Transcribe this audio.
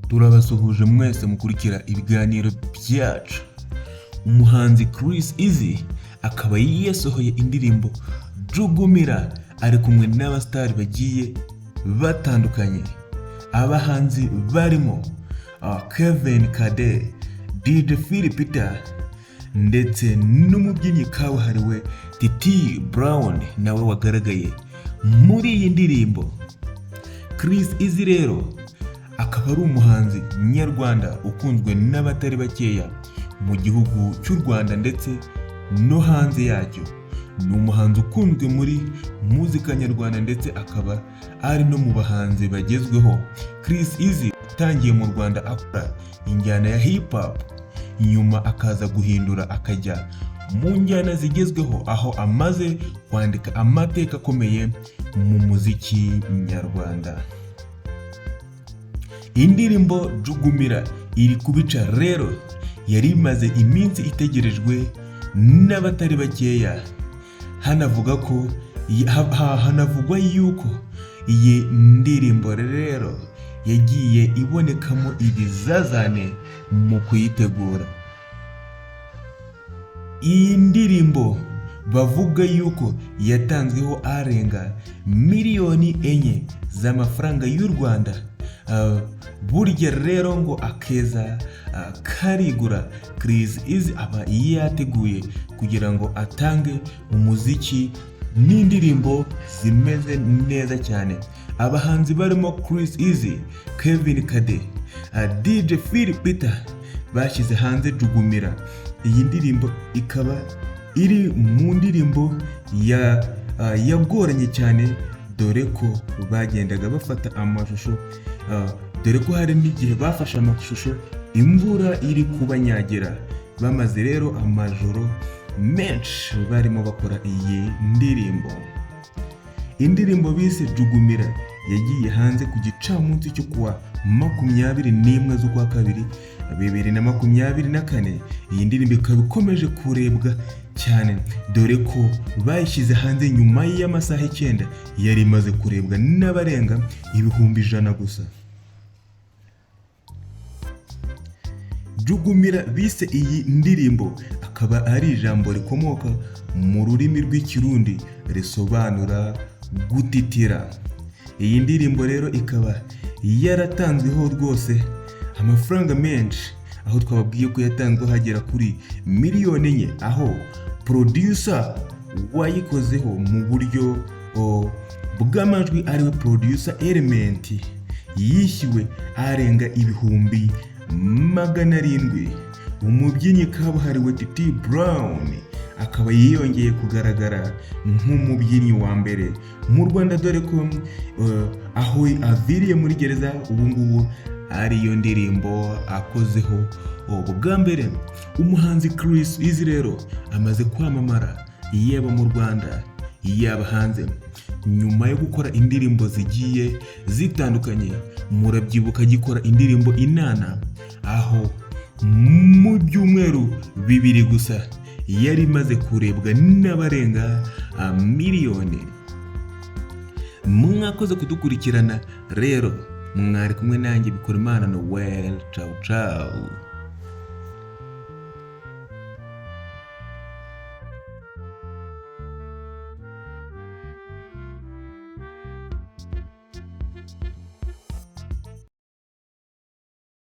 Turabasuhuje mwese mukurikira ibiganiro byacu. Umuhanzi Chris Eazy akaba yasohoye indirimbo Jugumira ari kumwe n'abasitari bagiye batandukanye. Abahanzi barimo Kevin Kade, DJ Phil Peter ndetse n'umubyinnyi kabuhariwe Titi Brown nawe wagaragaye muri iyi ndirimbo. Chris Eazy rero akaba ari umuhanzi nyarwanda ukunzwe n'abatari bakeya mu gihugu cy'u Rwanda ndetse no hanze yacyo. Ni umuhanzi ukunzwe muri muzika nyarwanda ndetse akaba ari no mu bahanzi bagezweho. Chris Eazy yatangiye mu Rwanda akora injyana ya hip hop, nyuma akaza guhindura akajya mu njyana zigezweho, aho amaze kwandika amateka akomeye mu muziki nyarwanda. Indirimbo Jugumira iri kubica rero yari imaze iminsi itegerejwe n'abatari bakeya. Hanavugwa yuko iyi ndirimbo rero yagiye ibonekamo ibizazane mu kuyitegura. Iyi ndirimbo bavuga yuko yatanzweho arenga 4 miliyoni z'amafaranga y'u Rwanda. Burya rero ngo akeza karigura. Chris Eazy aba yateguye kugira ngo atange umuziki n'indirimbo zimeze neza cyane. Abahanzi barimo Chris Eazy, Kevin Kade, DJ Phil Peter bashyize hanze Jugumira. Iyi ndirimbo ikaba iri mu ndirimbo yagoranye cyane, dore ko bagendaga bafata amashusho, dore ko hari n'igihe bafashe amashusho imvura iri kubanyagira. Bamaze rero amajoro menshi barimo bakora iyi ndirimbo. Indirimbo bise Jugumira yagiye hanze ku gicamunsi cyo kuwa 21 z'ukwa kabiri 2024. Iyi ndirimbo ikaba ikomeje kurebwa cyane, dore ko bayishyize hanze nyuma y'amasaha 9 yari imaze kurebwa n'abarenga 100,000 gusa. Jugumira bise iyi ndirimbo akaba ari ijambo rikomoka mu rurimi rw'Ikirundi risobanura gutitira. Iyi ndirimbo rero ikaba yaratanzweho rwose amafaranga menshi, aho twababwiye ko yatanzweho agera kuri 4 miliyoni, aho producer wayikozeho mu buryo bw'amajwi ariwe producer Element yishyuwe arenga 700,000. Umubyinnyi kabuhariwe Titi Brown akaba yiyongeye kugaragara nk'umubyinnyi wa mbere mu Rwanda, dore ko aho aviriye muri gereza ubu ngubu ariyo ndirimbo akozeho bwa mbere. Umuhanzi Chris Eazy rero amaze kwamamara yaba mu Rwanda yaba hanze nyuma yo gukora indirimbo zigiye zitandukanye. Murabyibuka agikora indirimbo Inana, aho mu byumweru 2 gusa yari imaze kurebwa n'abarenga miliyoni. Mwakoze kudukurikirana rero, mwari kumwe nanjye Bikorimana Noel. Ciao ciao.